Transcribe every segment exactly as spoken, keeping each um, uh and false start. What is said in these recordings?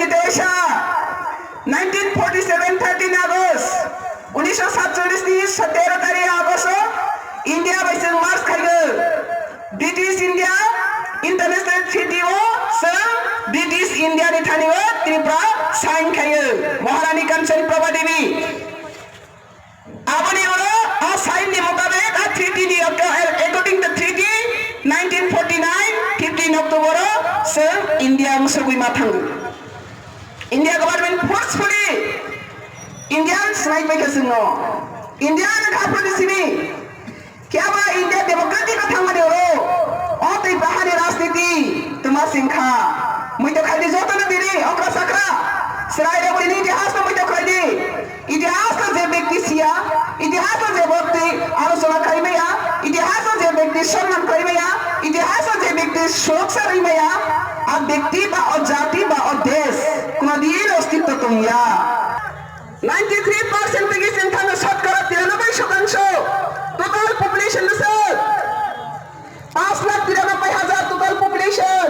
Teisa, nineteen forty seven thirteen August, unisho satchollish ni tero tarikh August o India bai chwng march khaio. British India International Treaty o chwng British India ni thani o Tripura sign khaio. Maharani Kanchan Prabha Devi. Aboni ulo a sign ni mutabik a treaty ni octo-, according to treaty nineteen forty nine, fifteen October o chwng India ang sogwi ma thango. India government forcefully Indian sinai pai khe chwngno. India ni kha phani sini. Khe abo India democratic o thangmani oro o tei bahani rajniti twma singkha. Muitok khaidi jotono tini okra sakra. Chwrai rok ini itihas no muitok khaidi. Itihas no je bekti siya, itihas no je bekti alochona khai maya, itihas no je bekti sonman khai maya, itihas no je bekti suroksha rwi maya, a bekti ba o jati ba o desh kuno din ostitto tongya. Ninety three percent pegi sengthano shatkara tiranobbai shotangso total population bwswk paanch lakh tiranobbai hajar total population.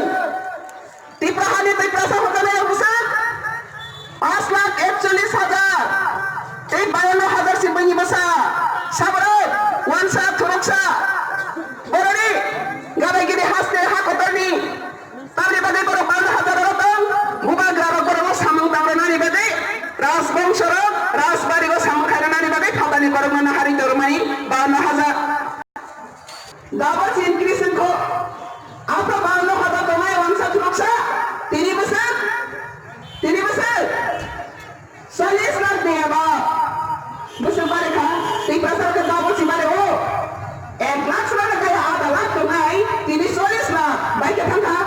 Tipra hani Tiprasa hotanai rok bwswk paanch lakh ekchollish hajar tei bayanno hajar si bini bwsa saborok wansa thuruksa borori gadai gini haste ha kotorni. Tamni bagwi borok baanno hajar oro tong, bubagra rok borokno samung tangrwnani bagwi, rajbongso rok rajbari o samung khairwnani bagwi phatani borokno nahari tormani baanno hajar. Double increase wngkho. After baanno hajar tongnai wansa thuruksa, tini bwswk, tini bwswk. Chollish lakh ni eba bwswk bari kha, Tiprasa khe double si bari o. Ek lakh swnamna kaya ada lakh tongnai, tini chollish lakh bai khe thang kha.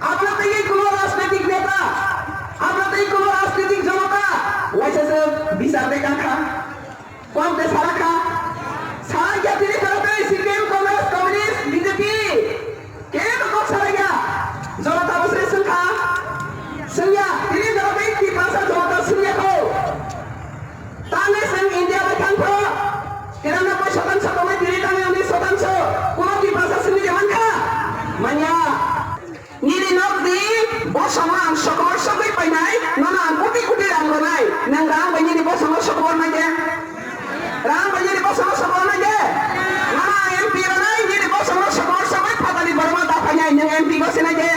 Aboni twi kuno rajnitik neta, aboni twi kuno rajnitik jonota waisa se bichar de kha. Kok de sara kha. Sara kya tini jora tei C P M, Congress, Communist, B J P. Kebo kok sara kya. Jonota bwswk swng kha. Swngya. Tini jora tei Tiprasa jonota swngya kho. Tangwi swng India bai thang pho. Tiranobbai shotangsho tongwi tini tangwi unis shotangsho. Kuno Tiprasa swngwi de man kha. Manya. Nini nokni bosongo ang sokobor sogwi painai, nono ang koti koti rang rwnai. Nang rang bai nini bosongo sokobor nai de? Rang bai nini bosongo sokobor nai de? Nono ang M P rwnai, nini bosongo sokobor sogwi phatani borokno da phainai, nwng M P bo sinai de?